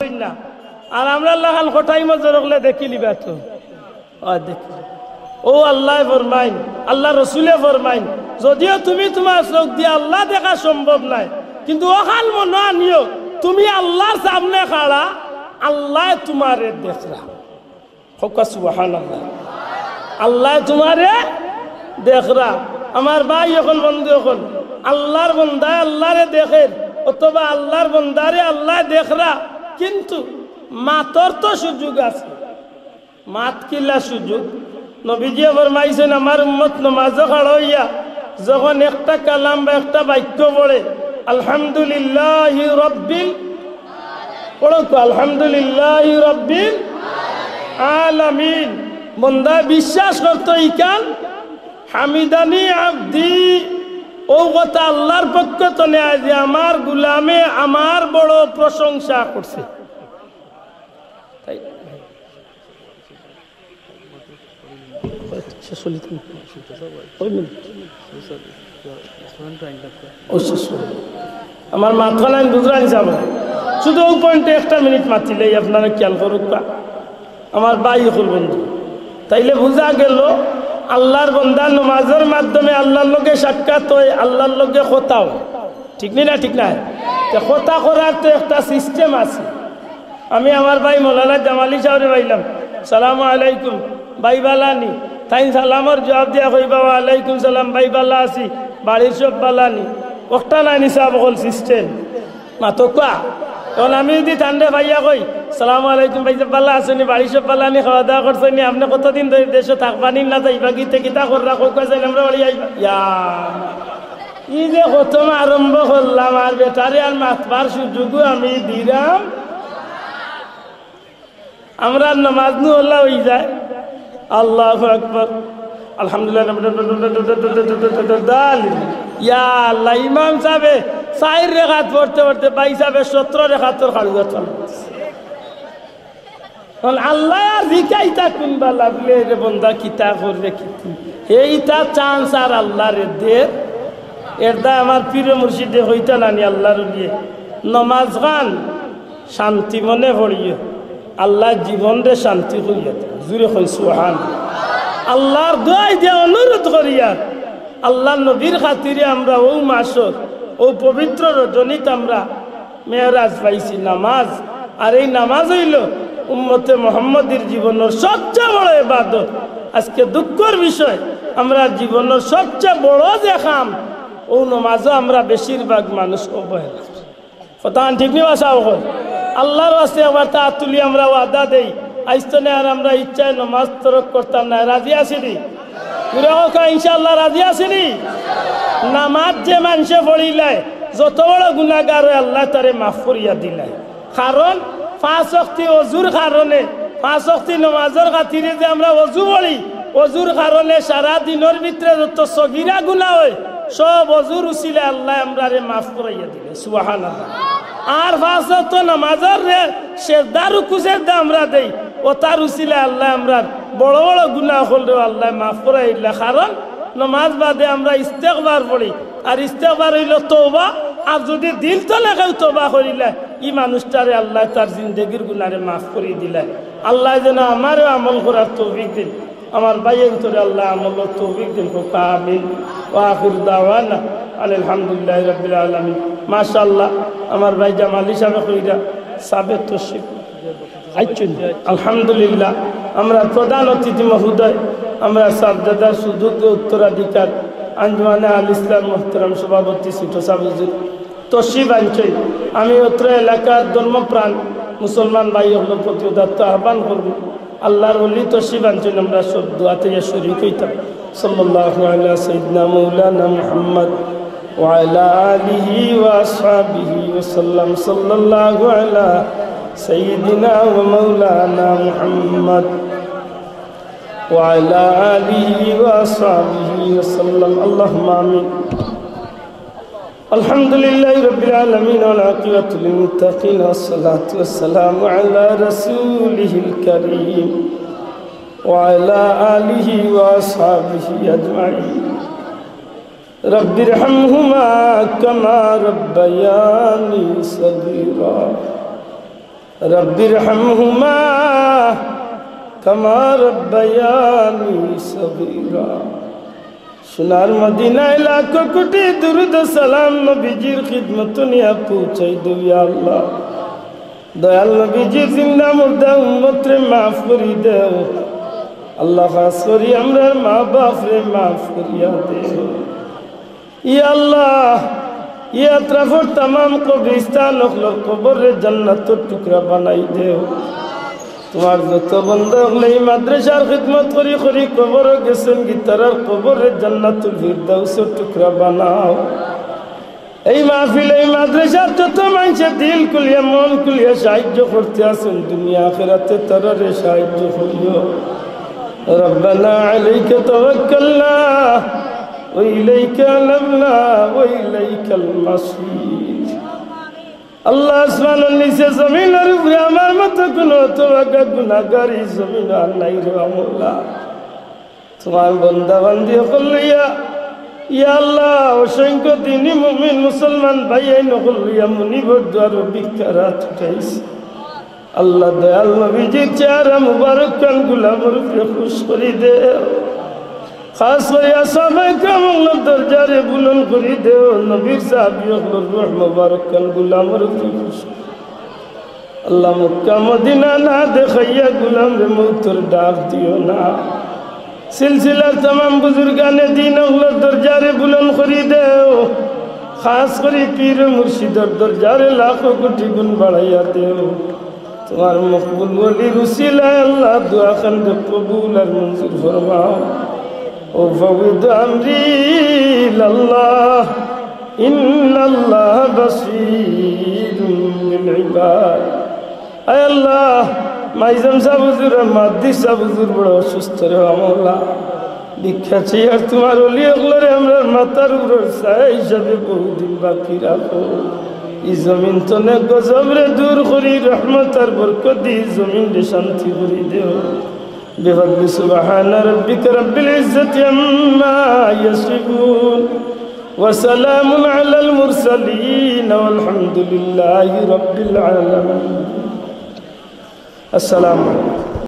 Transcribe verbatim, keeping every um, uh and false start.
না। আর আমরার লাখান কটাই মজর অকলে দেখিলিবা তো। অয় দেখি। অউ আল্লায় ফরমাইন, আল্লার রসুলে ফরমাইন, যুদিও তুমি তুমার চউখ দি আল্লা দেখা সম্ভব নায়, কিন্তু অখান মনো আনিও, তুমি আল্লার সামনে খাড়া, আল্লায় তুমারে দেখরা। কউক্কা সুবহানাল্লাহ। আল্লায় তুমারে দেখরা। আমার ভাই অকল, বন্ধু অকল, আল্লার বন্দায় আল্লারে দেখের, অথবা আল্লার বন্দারে আল্লায় দেখরা, কিন্তু মাতর তো সুযোগ আছে। মাত কিলা সুযোগ? নবীজিয়ে ফরমাইছইন, আমার উম্মত নমাজো খাড়া অইয়া যখন একটা কালাম বা একটা বাক্য পড়ে, আলহামদুলিল্লাহি রাব্বিল, পড়উক্কা, আলহামদুলিল্লাহি রাব্বিল আলামিন। বন্দায় বিশ্বাস করতো ইখান, হামিদানি আবদি, অউ কথা আল্লার পক্ষ তনে আয় যে আমার গুলামে আমার বড় প্রশংসা করছে। তাই শেষ অইল তো? ওই মিনিট। ও শেষ অইল। আমার মাতখান আমি বুঝরানি যাবো। শুধু অউ পয়েন্টে একটা মিনিট মাতিলেই আপনারা খেয়াল করউক্কা। আমার ভাই অকল, বন্ধু, তাইলে বুঝা গেল আল্লার বন্দা নমাজর মাধ্যমে আল্লার লগে সাক্ষাৎ অয়, আল্লার লগে কথা অয়। ঠিক নি না? ঠিক নায়? তে কথা করার তো একটা সিস্টেম আছে। আমি আমার ভাই মৌলানা জামালি সাবরে পাইলাম, "সালামু আলাইকুম, ভাই বালা নি?" তাইন সালামর জুয়াব দিয়া কইবা, "ওয়ালাইকুম সালাম, ভাই বালা আছি, বাড়ির সব বালা নি?" অকটা নায় নি সাব অকল সিস্টেম? মাতউক্কা। অখন আমি যুদি তানরে পাইয়া কই, "সালামু আলাইকুম, ভাই সাব বালা আছইন নি? বাড়ির সব বালা নি? খাওয়া দাওয়া করছইন নি? আপনে কতদিন ধরি দেশো থাকবা নি না যাইবা গি? তে কিতা কররা? কউক্কা, যাইন আমরার বাড়ি আইবা।" ইয়া। ই যে খতম আরম্ভ করলাম, আর বেটারে আর মাতবার সুযোগও আমি দিরাম। আমরার নমাজ নু অলা অইযায়, আল্লাহু আকবার, আলহামদুলিল্লাহ, ইয়া আল্লাহ, ইমাম সাবে চাইর রেকাত পড়তে পড়তে ভাই সাবে সতরো রেকাতর খাড়ুয়া চালাইছে। অখন আল্লায় আর জিকাইতা কুনবালা বুলে, "এরে বন্দা, কিতা কররে কিতা?" হে ইতা চান্স আর আল্লারে দের। এরদায় আমার পীর মুর্শিদে কইতা নানি আল্লার অলিয়ে, নমাজখান শান্তি মনে পড়িও, আল্লায় জীবনরে শান্তি করিয়া দেয়। জুরে কইন সুবহান। আল্লার দোয়াই দিয়া অনুরোধ করিয়ার, আল্লার নবীর খাতিরে আমরা অউ মাসর, অউ পবিত্র রজনীত আমরা মেরাজ পাইছি নামাজ। আর এই নামাজ অইলো উম্মতে মোহাম্মদীর জীবনর সবচেয়ে বড় ইবাদত। আজকে দুঃখর বিষয়, আমরার জীবনর সবচেয়ে বড় যে কাম, অউ নমাজও আমরা বেশিরভাগ মানুষ অবহেলা করি। কথা ঠিক নি বা সাব অকল? আল্লার ওয়াস্তে একবার আত তুলি আমরা ওয়াদা দেই, আইজ তনে আর আমরা ইচ্ছায় নমাজ তরক করতাম না। রাজি আছি নি? জুরে কউক্কা, ইনশাআল্লাহ রাজি আছি নি? নমাজ যে মানষে পড়িলায়, যত বড় গুনাগার অয়, আল্লায় তারে মাফ করিয়া দিলায়। কারণ পাঁচ ওয়াক্তি অজুর কারণে, পাঁচ ওয়াক্তি নমাজর খাতিরে যে আমরা অজু পড়ি, অজুর কারণে সারা দিনর ভিতরে যত সগিরা গুনা অয়, সব অজুর উসিলায় আল্লায় আমরারে মাফ করাইয়া দিলায়। সুবহানাল্লাহ। আর পাঁচ ওয়াক্ত নমাজর যে সেজদা রুকু সেজদা আমরা দেই, অতার উসিলায় আল্লায় আমরার বড় বড় গুনা অকলরেও আল্লায় মাফ করাইলা। কারণ নমাজ বাদে আমরা ইস্তেগফার পড়ি, আর ইস্তেগফার অইলো তওবা। আর যুদি দিল তনে কেউ তওবা করিলায়, ই মানুষটারে আল্লায় তার জিন্দেগির গুনারে মাফ করি দিলায়। আল্লায় যেন আমারেও আমল করার তৌফিক দেইন, আমার ভাইয়াইন্তরে আল্লায় আমলর তৌফিক দেইন, কউক্কা আমিন। ওয়া আখিরু দাওয়ানা আনিল হামদুলিল্লাহি রাব্বিল আলামিন। মাশাআল্লাহ, আমার ভাই জামালি সাবে কইরা, সাবে তশরিফ আইছইন। আলহামদুলিল্লাহ, আমরার প্রধান অতিথি মহোদয়, আমরার সাবজাদার সুযোগ্য উত্তরাধিকার আঞ্জুমানে আল ইসলাম মোহতারাম সভাপতি ছোট সাব হুজুর তশরিফ আনছইন। আমি অত্র এলাকার ধর্মপ্রাণ মুসলমান ভাই অকলর প্রতি উদাত্ত আহ্বান করমু, আল্লার ওলি তশরিফ আনছইন, আমরা সব দোয়াত ইয়া শরিক অইতাম। সাল্লাল্লাহু আলা সাইয়্যিদিনা মাওলানা মুহাম্মদ ওয়া আলা আলিহি ওয়া আসহাবিহি ওয়া সাল্লাম। সাল্লাল্লাহু আলা সাইয়্যিদিনা ওয়া মাওলানা মুহাম্মদ ওয়া আলা আলিহি ওয়া আসহাবিহি ওয়া সাল্লাম। আল্লাহুম্মা আমিন। الحمد لله رب العالمين، والعاقبة للمتقين، والصلاة والسلام على رسوله الكريم وعلى آله وأصحابه أجمعين. رب ارحمهما كما ربياني صغيرا. رب ارحمهما كما ربياني صغيرا। সোনার মদিনায় লাখো কোটি দুরুদ ও সালাম নবীজির খিদমত নিয়া পৌঁছাই দেও, ইয়া আল্লাহ। দয়াল নবীজির জিন্দা মুর্দা উম্মতরে মাফ করি দেও। আল্লাহ, খাস করি আমরার মা বাপরে মাফ করিয়া দেও। ইয়া আল্লাহ, ই আতরাফর তামাম কবরিস্তান অকলর কবররে জান্নাতর টুকরা বানাই দেও। তুমার যত বন্দা অকলে ই মাদ্রাসার খিদমত করি করি কবরো গেছইন গি, তারার কবররে জান্নাতুল ফিরদাউসর টুকরা বানাও। এই মাহফিল, এই মাদ্রাসার যত মানষে দিল খুলিয়া, মন খুলিয়া সাহায্য করতে আছইন, দুনিয়া আখিরাতে তারারে সাহায্য করিও। ربنا عليك توكلنا وإليك أنبنا وإليك المصير। আল্লাহ, আসমানর নিচে জমিনর উপরে আমার মতো কুনু হতভাগা গুনাহগার ই জমিনো আর নাই রে মওলা। তুমার বন্দা বান্দি অকল লইয়া, ইয়া আল্লাহ, অসংখ্য দিনী মুমিন মুসলমান ভাইয়াইন অকল লইয়া মুনিবর দুয়ারো ভিক্ষার হাত উঠাইছি। আল্লাহ, দয়াল নবীজির চেহারা মুবারক খান গুলামর উপরে খুশ করি দেও। খাস করি আসহাবায়ে কেরাম অকলর দরজারে বুলন্দ করি দেও। নবীর সাহাবী অকলর রূহ মুবারক খান গুলামর উপরে খুশ করি দেও। আল্লাহ, মক্কা মদিনা না দেখাইয়া গুলামরে মউতর ডাক দিও না। সিলসিলার তামাম বুজুর্গানে দিন অকলর দরজারে বুলন্দ করি দেও। খাস করি পীর মুর্শিদর দরজারে লাখো কোটি গুণ বাড়াইয়া দেও। তুমার মকবুল ওলির উসিলায় আল্লাহ দোয়া খানরে কবুল আর মঞ্জুর ফরমাও। أفوض أمري إلى الله إن الله بصير بالعباد। আয় আল্লাহ, মাইজম সাব হুজুর আর মাদ্দি সাব হুজুর বড় অসুস্থ রে মওলা। ভিক্ষা চাইয়ার তুমার ওলি অকলরে আমরার মাথার উপরর ছায়া হিসাবে বহুদিন বাকি রাখো। ই জমিন তনে গজবরে দূর করি, রহমত আর বরকত দি ই জমিনরে শান্তি করি দেও। بفضل سبحان ربك رب العزة عما يصفون وسلام على المرسلين والحمد لله رب العالمين. السلام عليكم.